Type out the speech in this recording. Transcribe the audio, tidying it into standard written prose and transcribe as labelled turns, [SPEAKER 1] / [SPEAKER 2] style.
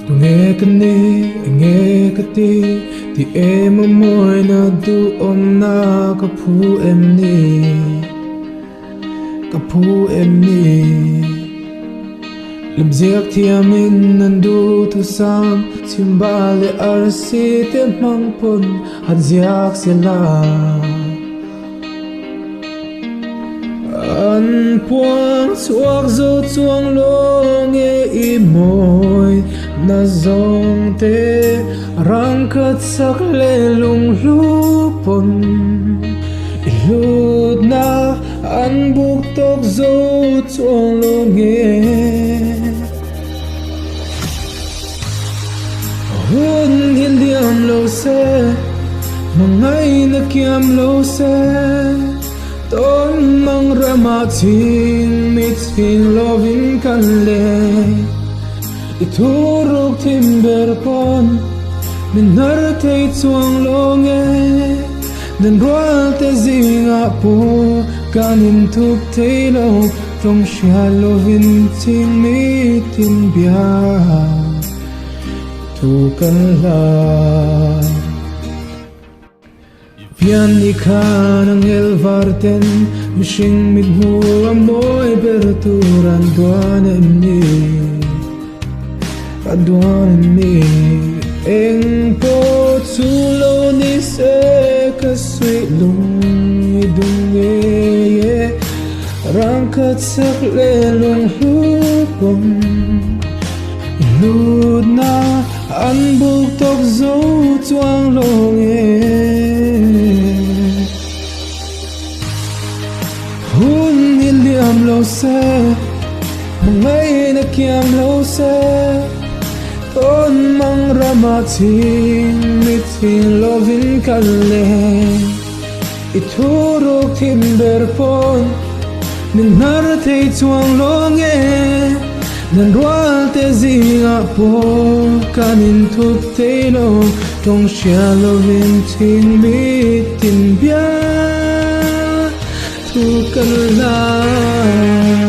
[SPEAKER 1] Tunge ka nih, enge ka tih, ti em a mawina duhawmna ka phu em ni? Ka phu em ni? Lamziak thiamin an duhthusam chhimba leh arsi te hmang pawn han ziak se la. An puang chhuak zo chuang lo nge i mawi na zawng te rangkhat sak leh lunghlu pawn i hlutna an buk tawk zo chuang lo nge. Hun hi liam lo se, hmangaihna kiam lo se, Tawn mang ramah chhing mi chhing lovin kan leng. I thuruk thim ber pawn min hnar thei chuang lo nge, Dan rual te zingah pawh kan inthup thei lo. Tawng hria lovin ching mitin bia thu kan hla. Pian ni khan angel var ten mihring mit hmu a mawi ber tur an duan em ni? An duan em ni? Eng pawh chu lo ni se ka suih lung i dum ngei e. Rangkhat sak leh lung hlupawm hlutna an buk tawk zo chuang lo nge. Hun hi liam lo se, hmangaihna kiam lo se, tawn mang ramah chhing mitthing lovin kal leh. I thuruk thim ber pawn min hnar thei chuang lo nge Dan rual te zingah pawh kan inthup thei lo Tawng hria lovin chhing mitin bia thu kan la.